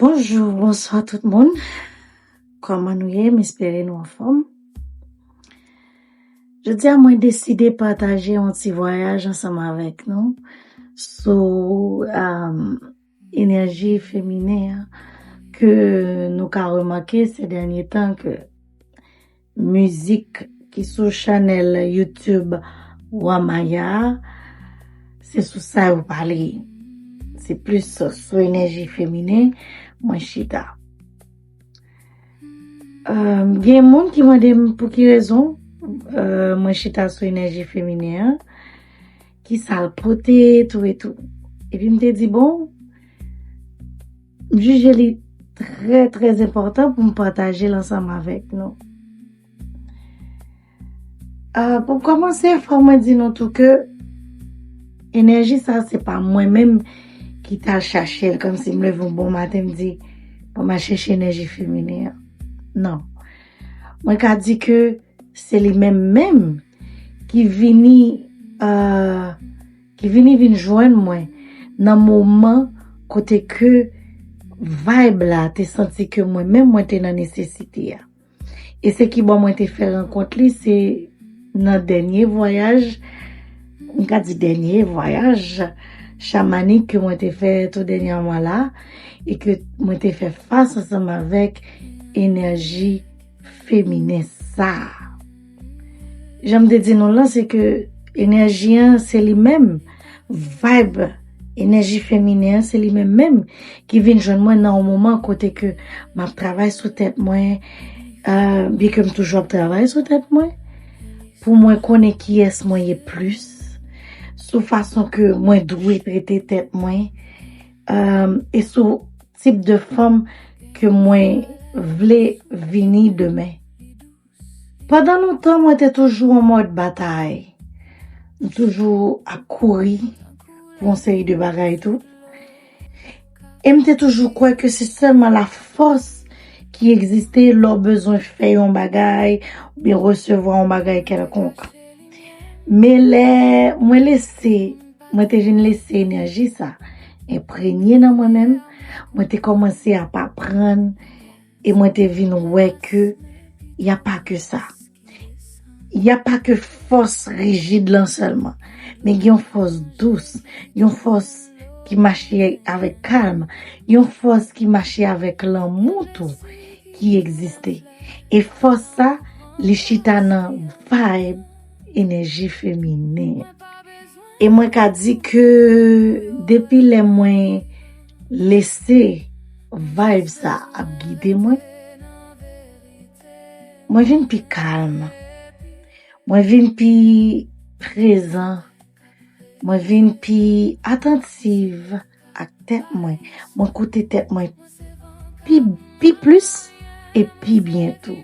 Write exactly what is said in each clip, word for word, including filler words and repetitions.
Bonjou, bonswa tout moun. Kòman nou ye? M espere nou anfòm. Jodi a, mwen deside pataje yon ti vwayaj ansanm avèk nou sou, um, enèji feminen an ke nou ka remake se dènye tan ke mizik ki sou chanèl YouTube Wamaya, se sou sa yo pale. Se plis sou enèji feminen mwen chita. Euh, gen moun ki mande m pou ki rezon, euh, mwen chita sou enèji feminen an, ki sa l pote, tou e tou. Epi m te di, bon, m jije li trè, trè enpòtan pou m pataje l ansanm avèk nou. Ah, pou kòmanse, fò mwen di nou tou ke enèji sa, se pa mwen menm ki t al chache l, kòmsi m leve yon bon maten, m di, bon, m al chèche enèji feminen an. Non. Mwen ka di ke se li menm menm ki vini, ah, ki vini vin jwenn mwen nan moman kote ke vibe la te santi ke mwen menm mwen te nan nesesite a. E se ki bò mwen te fè rankont li, se nan dènye vwayaj, m ka di dènye vwayaj chamanik ke mwen te fè tou dènyèman la, e ke mwen te fè fas ansanm avèk enèji feminen sa a. Jan m te di nou lan, se ke enèji an, se li menm, vibe, enèji feminen an, se li menm menm ki vin jwenn mwen nan yon moman kote ke m ap travay sou tèt mwen, euh, byen ke m toujou ap travay sou tèt mwen, pou mwen konnen kiyès mwen ye plis, sou fason ke mwen dwe trete tèt mwen, euh, e sou tip de fanm ke mwen vle vini demen. Pandan lontan, mwen te toujou an mòd batay. M toujou ap kouri pou yon seri de bagay tou. E m te toujou kwè ke se sèlman lafòs ki egziste lè w bezwen fè yon bagay, oubyen resevwa yon bagay kèlkonk. Men lè mwen lese, mwen te vin lese enèji sa enpremye nan mwen menm, mwen te kòmanse ap aprann e mwen te vin wè ke y a pa ke sa. Y a pa ke fòs rijid lan sèlman, men gen yon fòs dous, yon fòs ki mache avèk kalm, yon fòs ki mache avèk lanmou tou ki egziste. E fòs sa, li chita nan vibe enèji feminen. E mwen ka di ke depi lè mwen lese vibe sa ap gide mwen, mwen vin pi kalm. Mwen vin pi prezan. Mwen vin pi atantiv ak tèt mwen. Mwen koute tèt mwen pi, pi plis e pi byen tou.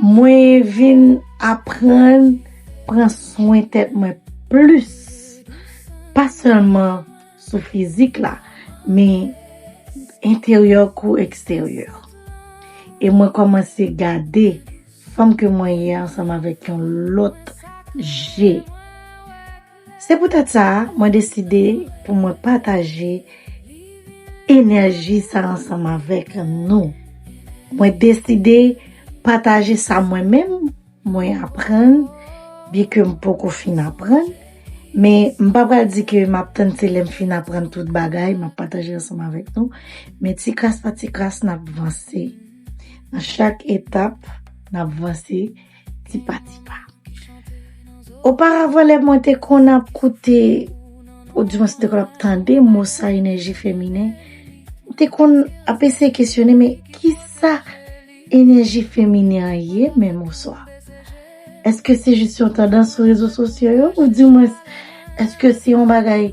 Mwen vin aprann pran swen tèt mwen plis. Pa sèlman sou fizik la, men enteryè kou eksteryè. E mwen kòmanse gade fanm ke mwen ye ansanm avèk yon lòt je. Se poutèt sa, mwen deside pou mwen pataje enèji sa ansanm avèk nou. Mwen deside pataje sa mwen menm, mwen aprann, byen ke m poko fin aprann, men m pa pral di ke m ap tann se lè m fin aprann tout bagay, m ap pataje ansanm avèk nou. Men ti kras pa ti kras, n ap vanse. Nan chak etap, n ap vanse ti pa ti pa. Oparavan, lè mwen te konn ap koute, oudimwens te konn ap tande mo sa, enèji feminen, m te konn ap eseye kesyone, men kisa enèji feminen an ye menm oswa? Èske se jis yon tandans sou rezo sosyo yo? Oudimwens, èske se yon bagay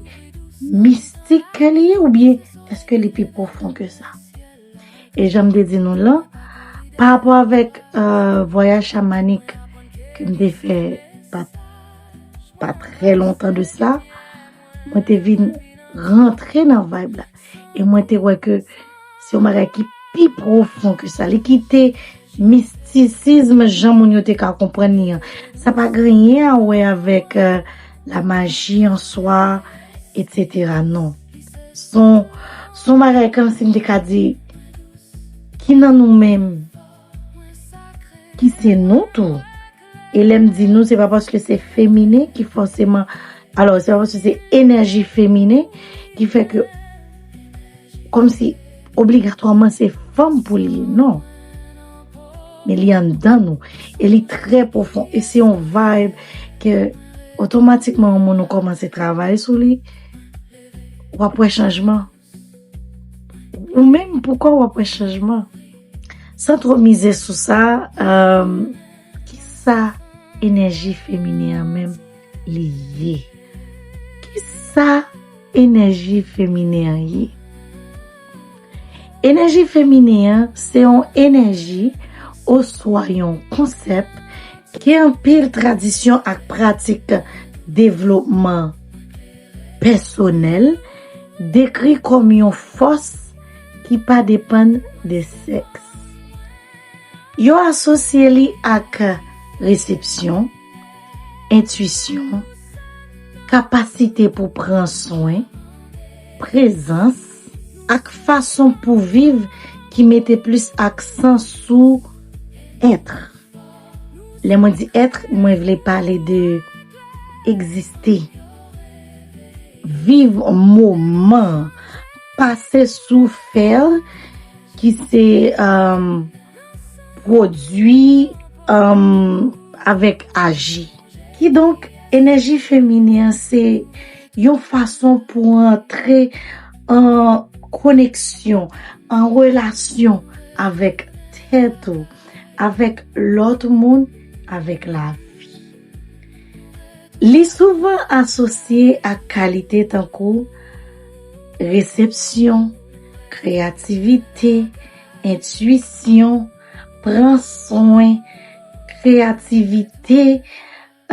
mistik ke li ye? Oubyen èske li pi pwofon ke sa? E jan m te di nou lan, pa rapò avèk, euh, vwayaj chamanik ke m te fè pa, pa trè lontan de sa, mwen te vin rantre nan vibe la. E mwen te wè ke se yon bagay ki pi pwofon ke sa. Li kite mistisizm jan moun yo te ka konprann li an. Sa pa gen anyen a wè avèk, euh, la maji an swa, etsetera. Non. Se yon, se yon bagay kòmsi m te ka di, ki nan nou menm, ki se nou tou. E lè m di nou, se pa paske se feminen ki fòseman, alò, se pa paske se enèji feminen ki fè ke, kòmsi, obligatwaman se fanm pou li ye, non. Men li anndan nou. E li trè pwofon. E se yon vibe ke otomatikman yon moun ou kòmanse travay sou li, w ap wè chanjman. Ou menm, poukò w ap wè chanjman? San twò mize sou sa, um, kisa enèji feminen an menm li ye? Kisa enèji feminen an ye? Enèji feminen an se yon enèji oswa yon konsèp ke anpil tradisyon ak pratik devlopman pèsonèl dekri kòm yon fòs ki pa depann de sèks. Yo asosye li ak resepsyon, entwisyon, kapasite pou pran swen, prezans, ak fason pou viv ki mete plis aksan sou èt. Lè mwen di èt, mwen vle pale de egziste, viv moman, pase sou fè ki se, um, pwodui, um, avèk aji. Kidonk, enèji feminen an se yon fason pou antre an koneksyon, an relasyon avèk tèt ou, avèk lòt moun, avèk lavi. Li souvan asosye ak kalite tankou resepsyon, kreyativite, entwisyon, pran swen, kreyativite,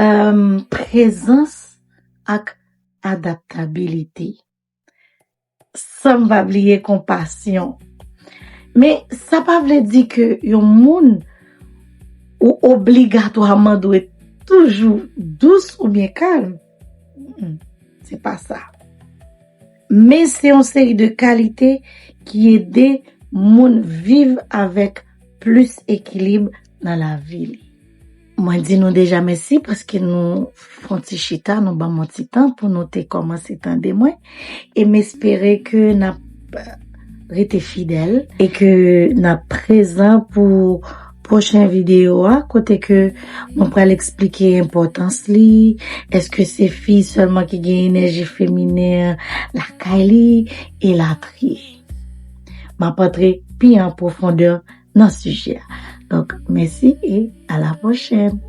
um, prezans ak adaptabilite. San m pa bliye konpasyon. Men sa pa vle di ke yon moun ou obligatwaman dwe toujou dous oubyen kalm. Mm-mm, se pa sa. Men se yon seri de kalite ki ede moun viv avèk plis ekilib nan lavi li. Mwen di nou deja mèsi paske nou fè yon ti chita, nou ban m yon ti tan pou nou te kòmanse tande mwen. E m espere ke n ap rete fidèl e ke n ap prezan pou pwochen videyo a, kote ke mwen pral eksplike enpòtans li, èske se fi sèlman ki gen enèji feminen lakay li, elatriye. M ap antre pi an pwofondè nan sijè a. Donk, mèsi e a la pwochèn.